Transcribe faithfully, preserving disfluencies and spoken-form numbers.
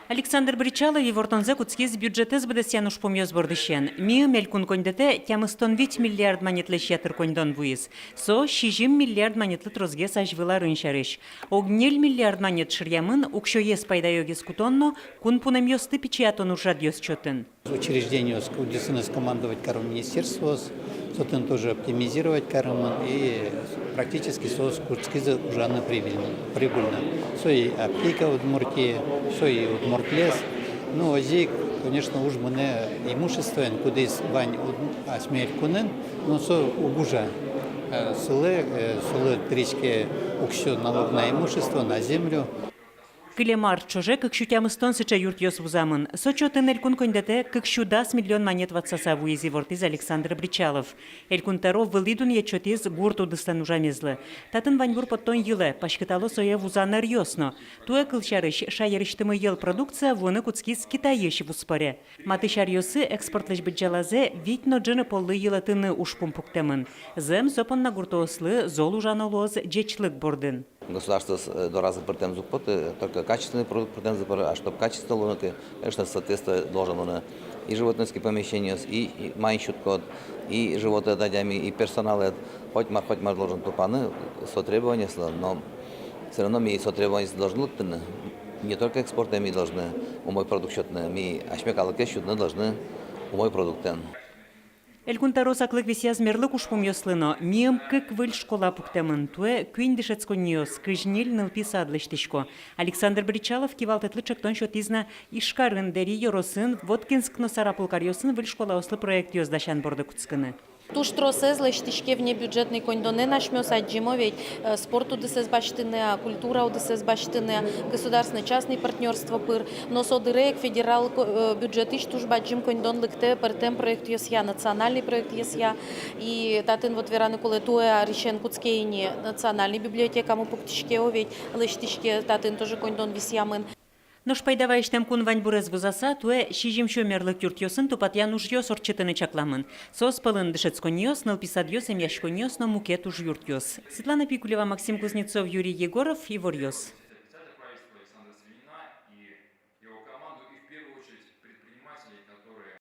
Александр Бречалов ивортонзэ кутскиз бюджетэз быдэсъян ужпумъёс бордысен. Миым элькун коньдэтэ тямыстон вить миллиард манетлэсь ятыр коньдон вуиз. Со сизьым миллиард манетлы тросгес азьвыл арын сярысь. Ог ньыль миллиард манет шыръямын уксёез пайдаё гес кутон но кун пунэмъёсты пичиятон ужрадъёс чотын. Учреждениос, кудъёсыныз командовать каро министерствоос, со отын тоже оптимизировать каремын, и практически соос кутскизы ужаны прибыльно, прибыльно. Со и аптека Удмуртии, со и Удмуртлес. Ну, озьы ик, конечно, уж мынэ имуществоен, кудӥз вань уд-, асьме элькунын, но со уг ужа. Э, сылэ, э, сылэ тыриське уксё, налог на имущество, на землю. Кылем ар ӵоже кык сю тямыстон сыӵе юртъёс вузамын. Со чотын элькун коньдэтэ кык сю дас миллион манет ватсаса вуиз, ивортӥз Александр Бречалов. Элькун тӧро вылӥ дунъет сётӥз гурт удыслэн ужамезлы. Татын ваньбур поттон йылэ, паськытало сое вузан ӧръёс но. Туэ, кылсярысь, шаерысьтымы йӧл продукция вуыны кутскиз Китайысь вузпӧре. Матысь аръёсы экспортлэсь быдӟалазэ вить но ӝыны поллы йылэтыны ужпум пуктэмын. Зэм, со понна гуртоослы зол ужано луоз ӟечлык бордын. Государствоос, э, доразы пыртэмзы уг поты, только качественный продукт пыртэмзы пыртэ, а чтоб качество луыны ке, конечно, соответствие должен луыны и животноводческий помещениос, и, и маин сюдкод, и животэд адями, и персоналэд. Хоть мар, хоть мар должен тупаны со требованиослы, но всё равно ми со требованиослы должны лыктыны. Не только экспортэн ми должны умой продукт сётыны, ми асьме калыкез сюдыны должны умой продуктэн. Элькун тӧро саклык висъяз мерлык ужпумъёслы но. Миым кык выль школа пуктэмын. Туэ куинь дышетсконниос, кызь ньыль нылпи сад лэсьтӥсько. Александр Бречалов кивалтэтлы ӵектон сётӥз на Ижкарын, Дэри ёросын, Воткинск но Сарапул каръёсын выль школаослы проектъёс дасян борды кутскыны. Туж тросэз лэсьтӥське внебюджетный коньдонэн асьмеос адӟимы ведь, э, спорт удысэз басьтыны, а, культура удысэз басьтыны, а, государственно-частный партнёрство пыр. Но со дыре ик федерал ко-, э, бюджетысь туж бадӟым коньдон лыктэ пӧртэм проектъёсъя, национальный проектъёсъя. И татын вот вераны кулэ, туэ арысен кутске ини национальный библиотекамы пуктӥське, о ведь, лэсьтӥське, татын тоже коньдон висъямын. Нош пайда вайысьтэм кун ваньбурез вузаса, туэ сизьымсю мерлык юртъёсын тупатъян ужъёс ортчытыны чакламын. Соос пӧлын дышетсконниос, нылпи садъёс, эмъяськонниос но мукет ужъюртъёс. Светлана Пикулева, Максим Кузнецов, Юрий Егоров, «Иворъёс».